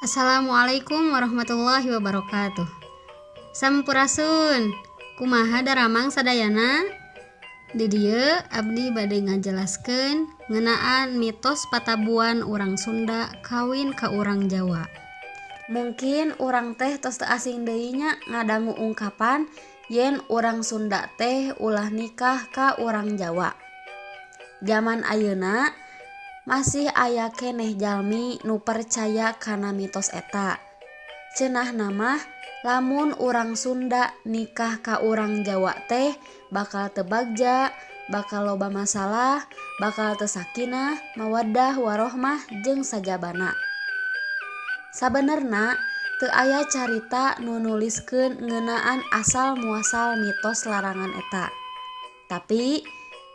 Assalamualaikum warahmatullahi wabarakatuh. Sampurasun. Kumaha daramang sadayana? Di dieu abdi bade ngajelaskeun ngeunaan mitos patabuan urang Sunda kawin ka urang Jawa. Mungkin urang teh tos teu asing deui nya ngadangu ungkapan yen urang Sunda teh ulah nikah ka urang Jawa. Jaman ayeuna masih aya keneh jalmi nu percaya kana mitos eta. Cenahna mah lamun urang Sunda nikah ka urang Jawa teh bakal teu bagja, bakal loba masalah, bakal teu sakinah, mawaddah warohmah jeung sajabana. Sabenerna teu aya carita nu nuliskeun ngeunaan asal muasal mitos larangan eta. Tapi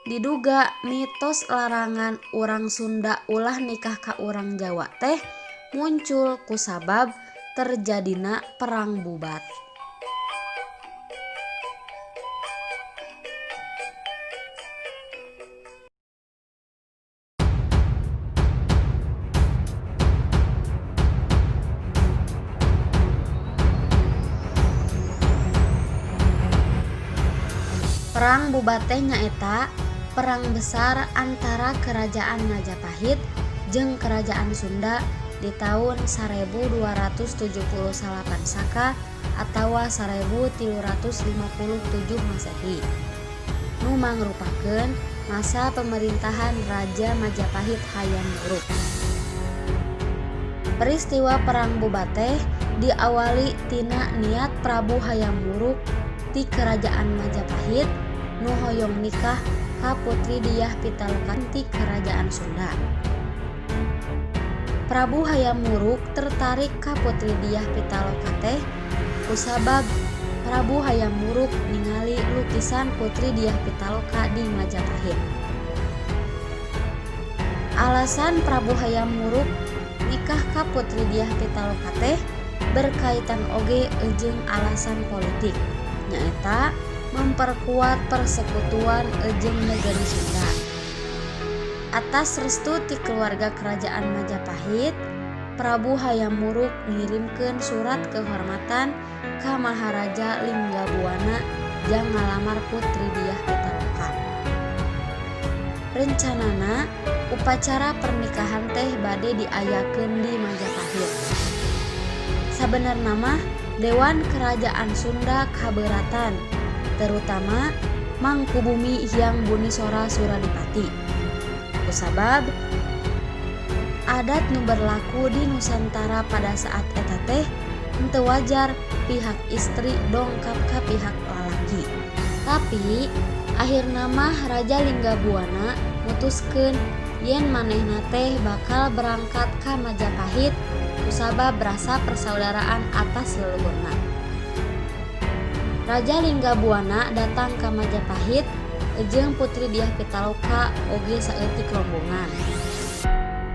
diduga mitos larangan urang Sunda ulah nikah ka urang Jawa teh muncul kusabab terjadina Perang Bubat. Perang Bubat teh nyaeta perang besar antara Kerajaan Majapahit jeung Kerajaan Sunda di tahun 1278 Saka atawa 1357 Masehi. Nu mangrupakeun masa pemerintahan Raja Majapahit Hayam Wuruk. Peristiwa Perang Bubat teh diawali tina niat Prabu Hayam Wuruk ti Kerajaan Majapahit nu hoyong nikah ka Putri Dyah Pitaloka ti Kerajaan Sunda. Prabu Hayam Wuruk tertarik ka Putri Dyah Pitaloka teh kusabab Prabu Hayam Wuruk ningali lukisan Putri Dyah Pitaloka di Majapahit. Alasan Prabu Hayam Wuruk nikah ka Putri Dyah Pitaloka teh berkaitan oge jeung alasan politik, nyaeta memperkuat persekutuan jeung negeri Sunda. Atas restu ti keluarga Kerajaan Majapahit, Prabu Hayam Wuruk ngirimkeun surat kehormatan ka Maharaja Linggabuana jang ngalamar Putri Dyah Pitaloka. Rencanana upacara pernikahan teh bade diayakeun di Majapahit. Sabenerna mah Dewan Kerajaan Sunda kaberatan, terutama Mangkubumi Hyang Bunisora Suradipati. Kusabab adat nu berlaku di Nusantara pada saat eta teh henteu wajar pihak istri dongkap ka pihak lalaki. Tapi akhirna mah Raja Linggabuana mutuskeun yen manehna teh bakal berangkat ka Majapahit kusabab rasa persaudaraan atas leluhurna. Raja Linggabuana datang ka Majapahit jeung Putri Dyah Pitaloka oge saeutik rombongan.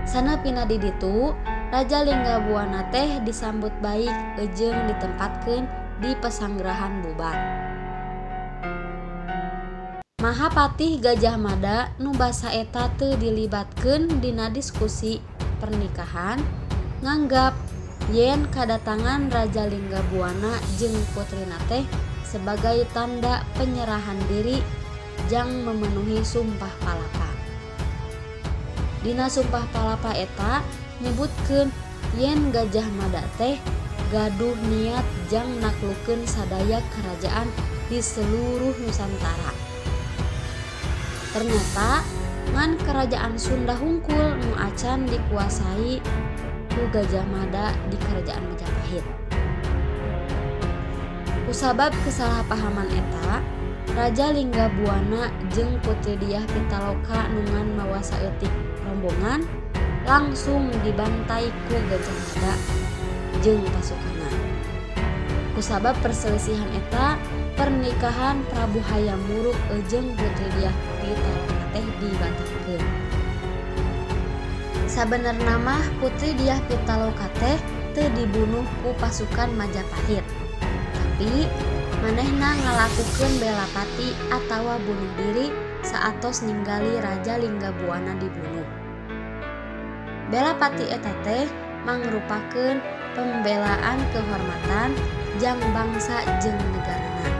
Saneupina di ditu, Raja Linggabuana teh disambut baik jeung ditempatkeun di pesanggrahan Bubat. Mahapatih Gajah Mada nu basa eta teu dilibatkeun dina diskusi pernikahan nganggap yen kadatangan Raja Linggabuana jeung putrina teh sebagai tanda penyerahan diri jang memenuhi sumpah palapa. Dina sumpah palapa eta nyebutkeun yen Gajah Mada teh gaduh niat jang naklukeun sadaya kerajaan di seluruh Nusantara. Ternyata ngan Kerajaan Sunda hungkul nu acan dikuasai ku Gajah Mada di Kerajaan Majapahit. Kusabab kesalahpahaman eta, Raja Linggabuana jeung Putri Dyah Pitaloka nu ngan mawa saeutik rombongan langsung dibantai ku Gajah Mada jeung pasukanna. Kusabab perselisihan eta, pernikahan Prabu Hayam Wuruk jeung Putri Dyah Pitaloka teh dibatalkeun. Sabenerna mah Putri Dyah Pitaloka teh teu dibunuh ku pasukan Majapahit. Tapi manehna ngalakukeun bela pati atawa bunuh diri saatos ninggali Raja Linggabuana dibunuh. Bela pati eta teh mangrupakeun pembelaan kehormatan jang bangsa jeung negarana.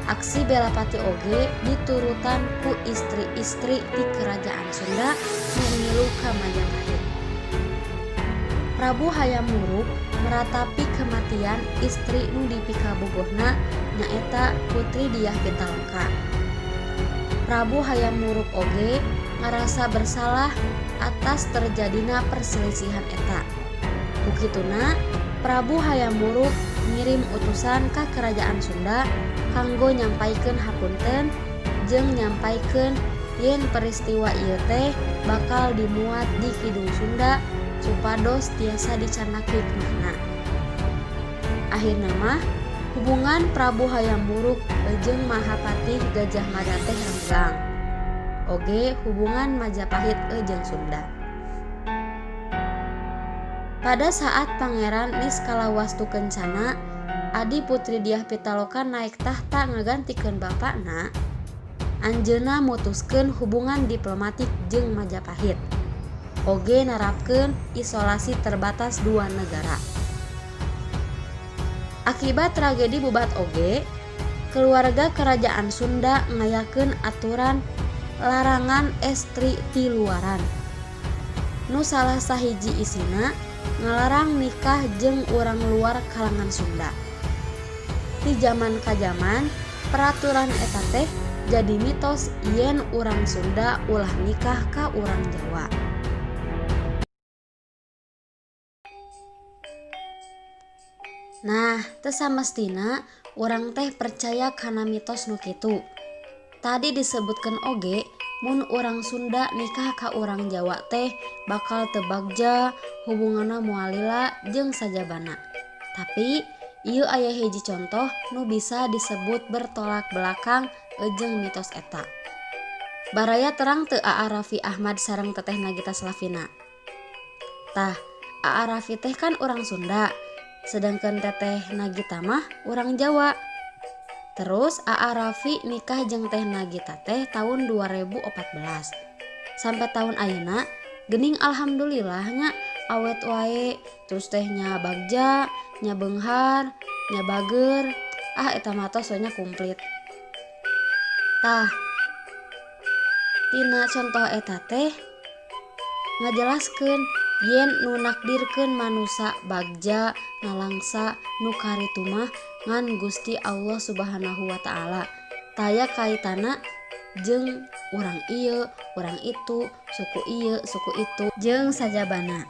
Aksi bela pati oge diturutan ku istri-istri di kerajaan Sunda nu ngilu ka Majapahit. Prabu Hayam Wuruk meratapi kematian istri nu dipikabogohna nyaeta Putri Dyah Pitaloka. Prabu Hayam Wuruk oge ngarasa bersalah atas terjadina perselisihan eta. Ku kituna Prabu Hayam Wuruk ngirim utusan ka kerajaan Sunda kanggo nyampaikeun hapunten jeung nyampaikeun yen peristiwa ieu teh bakal dimuat di Kidung Sunda supados tiasa dicandak hikmahna. Akhirna mah hubungan Prabu Hayam Wuruk jeung Mahapatih Gajah Mada teh renggang. Oge hubungan Majapahit jeung Sunda. Pada saat Pangeran Niskalawastu Kencana, adi Putri Dyah Pitaloka naik tahta ngagantikeun bapana, anjeunna mutuskeun hubungan diplomatik jeung Majapahit. Oge nerapkeun isolasi terbatas dua negara. Akibat tragedi Bubat oge, keluarga kerajaan Sunda ngayakeun aturan larangan estri ti luaran. Nu salah sahiji isina ngalarang nikah jeung urang luar kalangan Sunda. Ti jaman ka jaman, peraturan eta teh jadi mitos yen urang Sunda ulah nikah ka urang Jawa. Nah, teu samestina urang teh percaya kana mitos nu kitu. Tadi disebutkeun oge mun urang Sunda nikah ka urang Jawa teh bakal teu bagja, hubunganna moal lila jeung sajabana. Tapi ieu aya hiji contoh nu bisa disebut bertolak belakang jeung mitos eta. Baraya terang teu Aa Raffi Ahmad sareng Teteh Nagita Slavina. Tah, Aa Raffi teh kan urang Sunda, sedangkan Teteh Nagita mah urang Jawa. Terus Aa Raffi nikah jeung Teh Nagita teh tahun 2014. Sampai tahun ayeuna gening alhamdulillah nya awet wae, terus teh nya bagja, nya beunghar, nya bager. Ah eta mah tos we nya komplit. Tah, tina contoh eta teh ngajelaskeun yen nu nakdirkeun manusa bagja nalangsa nu karitu mah ngan Gusti Allah Subhanahu wa taala. Taya kaitana jeung urang ieu, urang itu, suku ieu, suku itu jeung sajabana.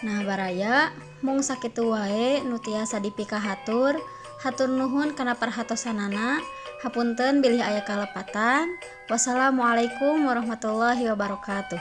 Nah baraya mung sakitu wae nu tiasa dipikahatur. Hatur nuhun kana perhatosanana. Hapunten bilih aya kalepatan. Wassalamualaikum warahmatullahi wabarakatuh.